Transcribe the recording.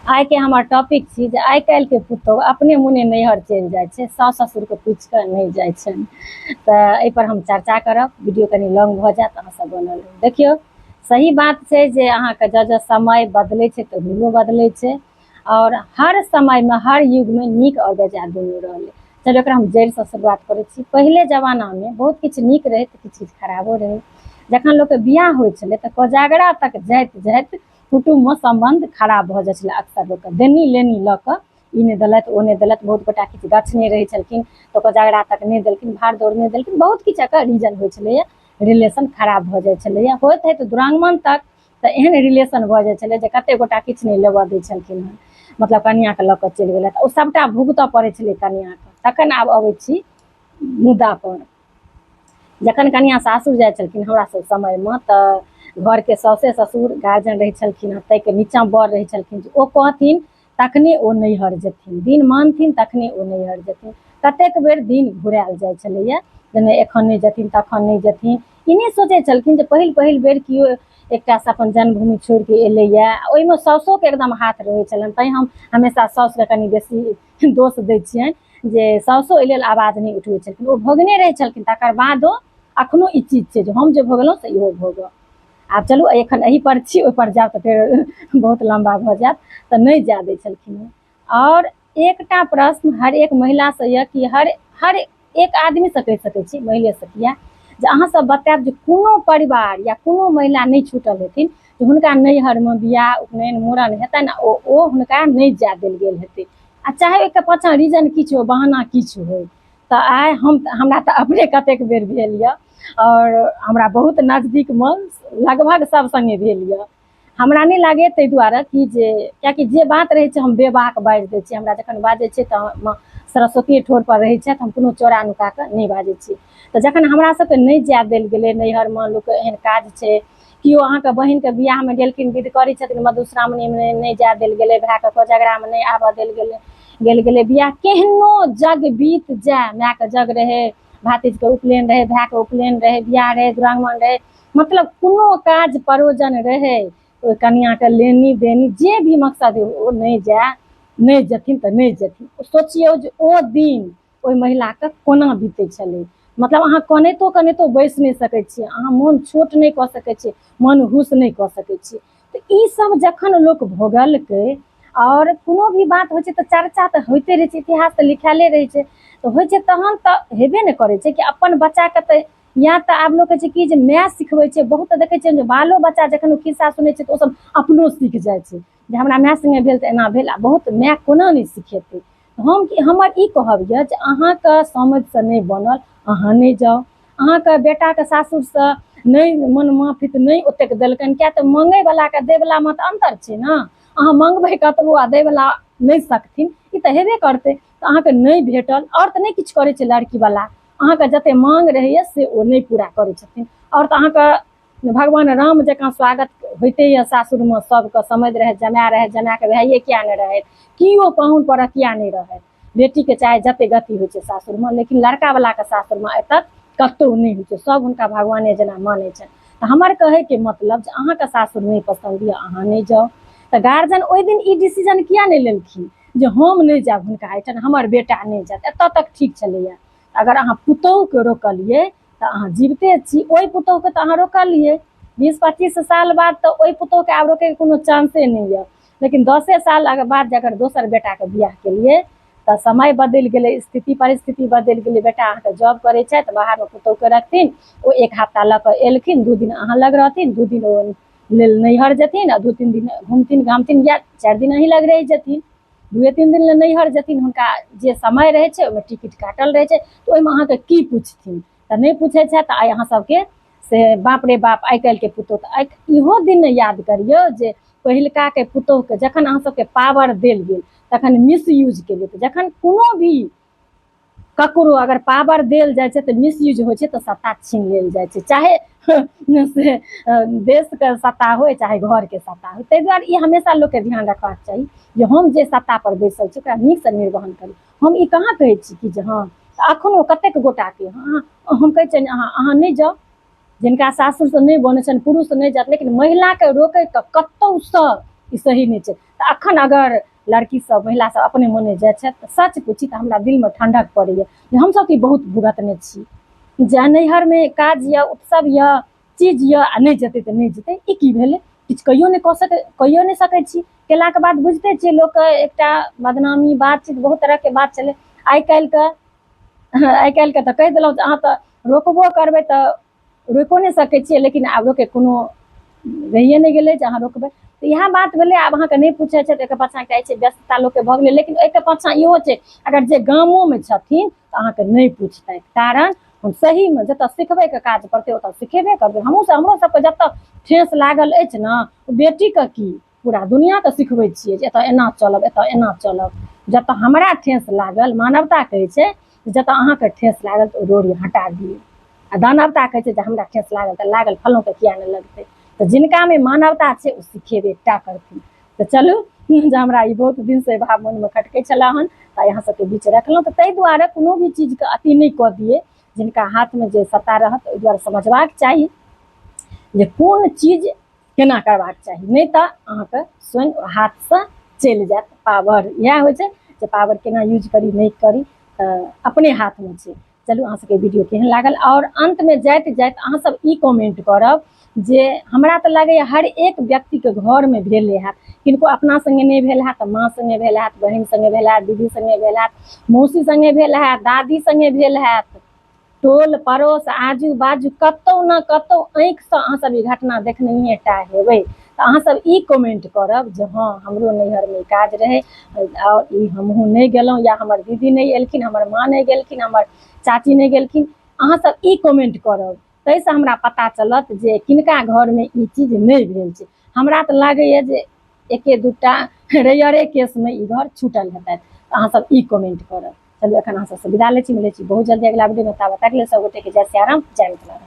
आइके हमर टॉपिक छी जे आइ काल्हिके पुतोहु अपने मुने नैहर चलि जाइ छै, साउस ससुरके पूछि कऽ नहि जाइ छनि। तऽ एहिपर हम चर्चा करब। वीडियो कनि लॉन्ग भऽ जायत, अहाँ सब बनल रहू। देखियौ, सही बात छै जे अहाँके जँ जँ समय बदलै छै तऽ रूलो बदलै छै, आओर हर समयमे हर युगमे नीक आओर बेजाय दुनू रहलै। चलू एकरा हम जड़िसँ शुरुआत करै छी। पहिले जमानामे बहुत किछु नीक रहै तऽ किछु किछु खराबो रहै। जखन लोकके बियाह होइ छलै तऽ कोजागरा तक जाइत जाइत कुटुम्बमे सम्बन्ध खराब भऽ जाइ छलै। अक्सर लोकके देनी लेनी लऽ कऽ ई नहि देलथि, ओ नहि देलथि, बहुत गोटा किछु गछने रहै छलखिन तऽ कोजागरा तक नहि देलखिन, भाड़ दौड़ नहि देलखिन, बहुत किछु एकर रीजन होइ छलैए। रिलेशन खराब भऽ जाइ छलैए। होइत होइत दुरागमन तक तऽ एहन रिलेशन भऽ जाइ छलै जे कतेक गोटा किछु नहि लेबऽ दै छलखिन हँ, मतलब कनिआँके लऽ कऽ चलि गेलथि, ओ सभटा भुगतऽ पड़ै छलै कनिआँके। तखन आब अबै छी मुद्दापर। जखन कनिआँ सासुर जाइ छलखिन हमरा सब समयमे तऽ घरके साउसे ससुर गार्जियन रहै छलखिन हँ, ताहिके नीचाँ बर रहै छलखिन। ओ कहथिन तखने ओ नैहर जेथिन, दिन मानथिन तखने ओ नैहर जेथिन। कतेक बेर दिन घुरायल जाइ छलैए जे नहि एखन नहि जेथिन, तखन नहि जेथिन। ई नहि सोचै छलखिन जे पहिल पहिल बेर केओ एकटासँ अपन जन्मभूमि छोड़िके एलैए, ओहिमे साउसोके एकदम हाथ रहै छलनि। तैँ हम हमेशा साउसके कनि बेसी दोष दै छियनि जे साउसो एहि लेल आवाज नहि उठबै छलखिन। ओ भोगने रहै छलखिन, तकर बादो अखनो ई चीज छै जे हम जे भोगलहुँ से इहो भोगब। आब चलू एखन एहि पर छी, ओहि पर जायब तऽ फेर बहुत लम्बा भऽ जायत। तऽ नहि जाय दै छलखिन। आओर एकटा प्रश्न हर एक महिलासँ यऽ कि हर हर एक आदमीसँ कहि सकै छी, महिलेसँ किया, जे अहाँ सब बतायब जे कोनो परिवार या कोनो महिला नहि छूटल हेथिन जे हुनका नैहरमे बियाह उपनयन मूड़न हेतनि आ ओ हुनका नहि जाय देल गेल हेतै, आ चाहे ओहिके पाछाँ रीजन किछु हो, बहाना किछु होइ। तऽ आइ हम हमरा तऽ अपने कतेक बेर भेल यऽ, आओर हमरा बहुत नजदीकमे लगभग सब सङ्गे भेल यऽ। हमरा नहि लागैए ताहि दुआरे कि जे किएकि जे बात रहै छै हम बेबाक बाजि दै छियै। हमरा जखन बाजै छियै तऽ सरस्वती ठोरपर रहै छथि, हम कोनो चोरा नुका कऽ नहि बाजै छी। तऽ जखन हमरा सबके नहि जाय देल गेलै नैहरमे, लोकके एहन काज छै, केओ अहाँके बहिनके बियाहमे गेलखिन, विध करै छथिन, मधुश्रावणीमे नहि जाय देल गेलै, भायके कोजगरामे नहि आबऽ देल गेलै, गेल गेलै बियाह केहनो जग बीत जाय, मायके जग रहै, भातिजके उपनयन रहै, भायके उपनयन रहै, बियाह रहै, दुरागमन रहै, मतलब कोनो काज परोजन रहै, ओहि कनिआँके लेनी देनी जे भी मकसद हो ओ नहि जाय, नहि जेथिन तऽ नहि जेथिन। सोचियौ जे ओ दिन ओहि महिलाके कोना बीतै छलै। मतलब अहाँ कनैतो कनैतो बैसि नहि सकै छियै, अहाँ मोन छोट नहि कऽ सकै छियै, मन हुस नहि कऽ सकै छियै। तऽ ई सब जखन लोक भोगलकै, आओर कोनो भी बात होइ छै तऽ चर्चा तऽ होइते रहै छै, इतिहास तऽ लिखायले रहै छै, तऽ होइ छै तहन तऽ हेबे ने करै छै कि अपन बच्चाके तऽ या तऽ आब लोक कहै छै कि जे माय सिखबै छै। बहुत तऽ देखै छियै जे बालो बच्चा जखन ओ खिस्सा सुनै छै तऽ ओसभ अपनो सीख जाइ छै जे हमरा माय सङ्गे भेल तऽ एना भेल। आ बहुत माय कोना नहि सिखेतै। हम कि हमर ई कहब यऽ जे अहाँके समझसँ नहि बनल, अहाँ नहि जाउ। अहाँके बेटाके सासुरसँ नहि मन माफिक नहि ओतेक देलकनि, किएक तऽ मङ्गैवलाके दैवलामे तऽ अन्तर छै ने। अहाँ मङ्गबै कतबो आ दैवला नहि सकथिन, ई तऽ हेबे करतै। तऽ अहाँके नहि भेटल, आओर तऽ नहि किछु करै छै लड़कीवला, अहाँके जतेक माँग रहैए से ओ नहि पूरा करै छथिन। आओर तऽ अहाँके भगवान राम जकाँ स्वागत होइते यऽ सासुरमे, सबके समझ रहै, जमाए रहै, जमाएके भाइये किया नहि रहै, किओ पाहुन परक किया नहि रहै, बेटीके चाहे जते गति होइ छै सासुरमे, लेकिन लड़कावलाके सासुरमे आइ तक कतहु नहि होइ छै, सब हुनका भगवाने जेना मानै छनि। तऽ हमर कहैके मतलब जे अहाँके सासुर नहि पसन्द यऽ, अहाँ नहि जाउ। तऽ गार्जियन ओहि दिन ई डिसीजन किया नहि लेलखिन जे हम नहि जायब हुनका एहिठाम, हमर बेटा नहि जायत? एतऽ तक ठीक छलैए। अगर अहाँ पुतोहुके रोकलियै तऽ अहाँ जीविते छी। ओहि पुतोहुके तऽ अहाँ रोकलियै 20-25 साल बाद, तऽ ओहि पुतोहुके आब रोकैके कोनो चांसे नहि यऽ। लेकिन 10 साल अगर बाद जे अगर दोसर बेटाके बियाह केलियै तऽ समय बदलि गेलै, स्थिति परिस्थिति बदलि गेलै। बेटा अहाँके जॉब करै छथि बाहरमे, पुतोहुके रखथिन, ओ एक हफ्ता लऽ कऽ एलखिन, 2 दिन अहाँ लग रहथिन, 2 दिन ओ लेल नैहर जेथिन आ 2-3 दिन घुमथिन घामथिन, या 4 दिन अहीं लग रहि जेथिन, 2-3 दिन लए नैहर जेथिन। हुनका जे समय रहै छै ओहिमे टिकट काटल रहै छै, तऽ ओहिमे अहाँके की पुछथिन? तऽ नहि पूछै छथि। तऽ आइ अहाँ सबके से बाप रे बाप आइ काल्हिके पुतोहु, तऽ आइ इहो दिन याद करियौ जे पहिलकाके पुतोहुके जखन अहाँ सबके पावर देल गेल तखन मिसयूज केलियै। तऽ जखन कोनो भी ककरो अगर पावर देल जाइ छै तऽ मिसयूज होइ छै, तऽ सत्ता छीन लेल जाइ छै, चाहे से देशके सत्ता होइ चाहे घरके सत्ता होइ। ताहि दुआरे ई हमेशा लोकके ध्यान रखबाक चाही जे हम जे सत्ता पर बैसल छी ओकरा नीकसँ निर्वहन करी। हम ई कहाँ कहै छी कि जे हँ अखनो कतेक गोटाके हँ हम कहै छियनि अहाँ अहाँ नहि जाउ, जिनका सासुरसँ नहि बनै छनि पुरुष नहि जायत, लेकिन महिलाके रोकैके कतहुसँ ई सही नहि छै। तऽ अखन अगर लड़की सब महिला सब अपने मोने जाइ छथि तऽ सच पूछी तऽ हमरा दिलमे ठंडक पड़ैया जे हमसब तऽ बहुत भुगतने छी। जे नैहरमे काज यऽ, उत्सव यऽ, चीज यऽ आ नहि जेतै तऽ नहि जेतै, ई की भेलै? किछु कहियो नहि कऽ सकै, कहियो नहि सकै छी। केलाके बाद बुझिते छियै लोकके एकटा बदनामी बातचीत बहुत तरहके बात छलै। आइ काल्हिके तऽ कहि देलहुँ जे अहाँ तऽ रोकबो करबै तऽ रोकिओ नहि सकै छियै, लेकिन आब रोकैके कोनो रहिए नहि गेलै जे अहाँ रोकबै। तऽ इएह बात भेलै। आब अहाँके नहि पूछै छै तऽ एहिके पाछाँ एकटा छै व्यस्तता लोकके भऽ गेलै, लेकिन एहिके पाछाँ इहो छै अगर जे गामोमे छथिन तऽ अहाँके नहि पूछतै, कारण हम सहीमे जतऽ सिखबैके काज पड़तै ओतऽ सिखेबे करबै। हमहूँ हमरो सबके जतऽ ठेस लागल अछि ने, बेटीके की पूरा दुनिआँके सिखबै छियै जे एतऽ एना चलब, एतऽ एना चलब। जतऽ हमरा ठेस लागल, मानवता कहै छै जतऽ अहाँके ठेस लागल तऽ ओ रोड़ी हटा दियौ, आ दानवता कहै छै जे हमरा ठेस लागल तऽ लागल, फल्लोँके किया नहि लगतै। तऽ जिनकामे मानवता छै ओ सिखेबे टा करथिन। तऽ चलू, जे हमरा ई बहुत दिनसँ भाव मोनमे खटकै छलै हन तऽ अहाँ सबके बीच रखलहुँ। तऽ ताहि दुआरे कोनो भी चीजके अति नहि कऽ दियै, जिनका हाथमे जे सत्ता रहत ओहि दुआरे समझबाक चाही जे कोन चीज केना करबाक चाही, नहि तऽ अहाँके स्वयं हाथसँ चलि जायत पावर। इएह होइ छै जे पावर केना यूज करी नहि करी, तऽ अपने हाथमे छै। चलू, अहाँ सबके वीडियो केहन लागल, और अंतमे जाइत जाइत अहाँ सब ई कमेंट करब जे हमरा तऽ लागैए हर एक व्यक्तिके घरमे भेले हैत, किनको अपना संगे नहि भेल हैत तऽ माँ संगे भेल हैत, बहिन संगे भेल हैत, दीदी संगे भेल हैत, मौसी संगे भेल हैत, दादी संगे भेल हैत, टोल पड़ोस आजू बाजू कतौ न कतौ आँखिसँ अहाँ सब ई घटना देखनहिये टा हेबै। तऽ अहाँ सब ई कमेंट करब जे हँ हमरो नैहरमे काज रहै और ई हमहूँ नहि गेलहुँ, या हमर दीदी नहि एलखिन, हमर माँ नहि गेलखिन, हमर चाची नहि गेलखिन। अहाँ सब ई कमेंट करब, ताहिसँ हमरा पता चलत जे किनका घरमे ई चीज नहि भेल छै। हमरा तऽ लागैए जे एके दूटा रेयरे केसमे ई घर छूटल हेतै। तऽ अहाँ सब ई कमेंट करब। चलू, एखन अहाँ सबसँ विदा लै छी, मिलै छी बहुत जल्दी अगिला वीडियोमे। ताबत तक लेल सब गोटेके जय सियाराम, जय मिथिला।